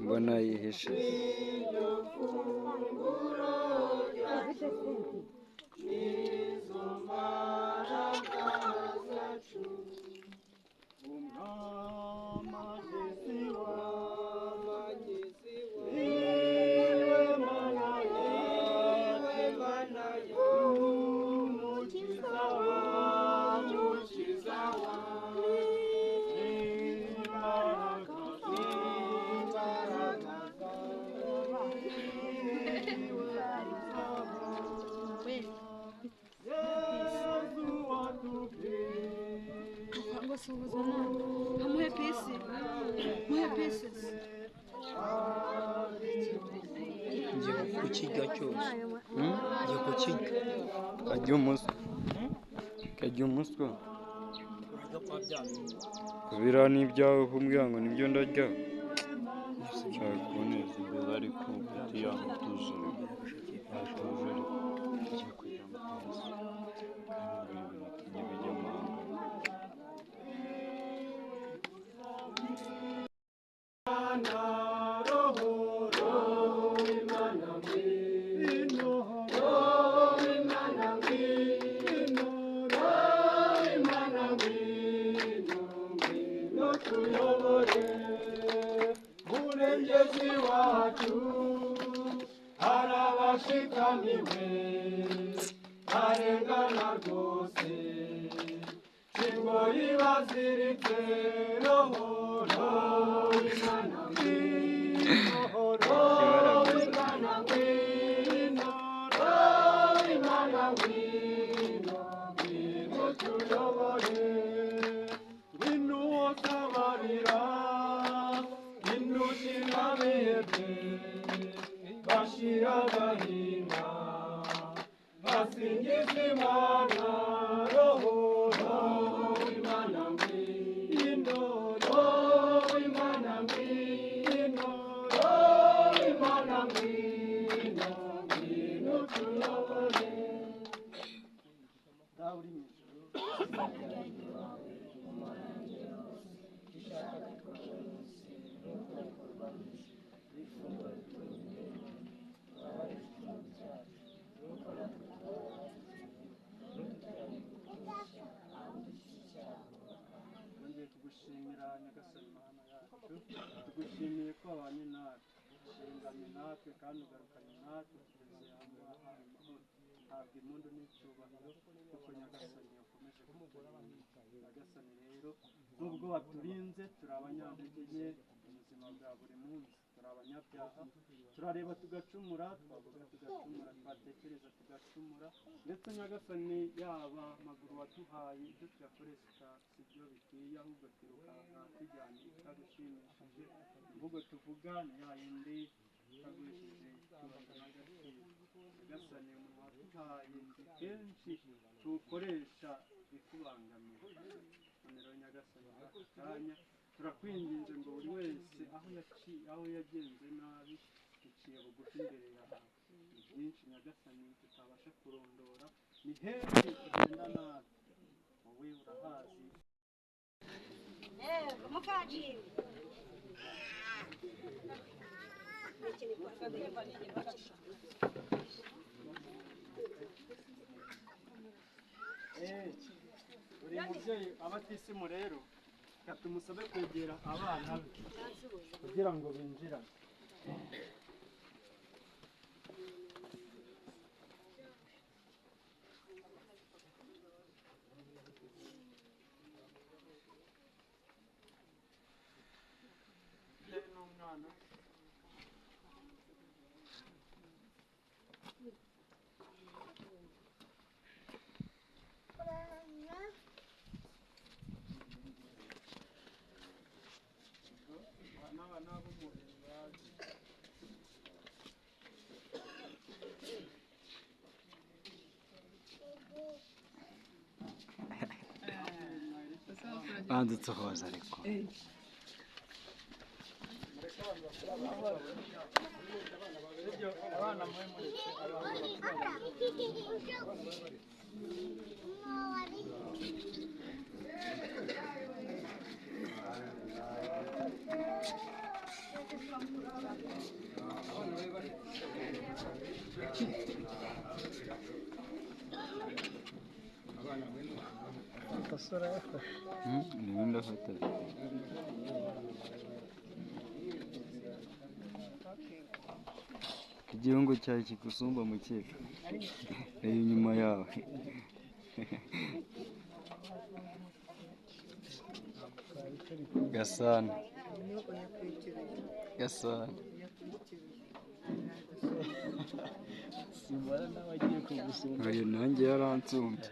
Mbona yihishe. Ngiye kukirya cyose. Ngiye kukirya. Karya umuswa. Karya umuswa. Kubira n'ibyawe kumbwira ngo nibyo ndarya. Nshaka kuboneza imbere ariko mfite ya mutuje. Atuje ariko. Ngiye kujya mu kazi. Kandi buri bintu bijya amahanga. Tugushimira Nyagasani Mana yacu, tugushimiye ko wabanye natwe, ushinganye natwe kandi ugarukanye natwe tugeze ahangaha amahoro. Habwa impundu n'icyubahiro kuko Nyagasani yakomeje kuturinda. Nyagasani rero nubwo waturinze turi abanyantege nke mu buzima bwa buri munsi, turi abanyabyaha, turareba tugacumura, twavuga tugacumura, twatekereza tugacumura, ndetse Nyagasani yaba amaguru waduhaye ibyo tuyakoresha si byo bikwiye, ahubwo twirukanka tujyanye itagushimishije, imvugo tuvuga ni ya yindi itaguhesheje icyubahiro n'agaciro. Nyagasani umunwa waduhaye kenshi tuwukoresha bikubangamira. None rero Nyagasani muri aka kanya turakwinginze ngo buri wese aho yaciye, aho yagenze nabi, duciye bugufi imbere yawe. Ni byinshi Nyagasani tutabasha kurondora, ni henshi tugenda nabi, wowe urahazi. Buri mubyeyi abatisimu rero reka tumusabe kwegera abana be kugira ngo binjirane. Umubyeyi n'umwana. N'abana b'umubiri bazi. Banza usohoza ariko. Ibyo Abana mwe muretse abantu. Ndimo ndafata video. Igihungu cyawe kigusumba mukecuru. Reba inyuma yawe. Gasana. Gasana. Simbara nawe agiye kugusumba. Oya nanjye yaransumbye.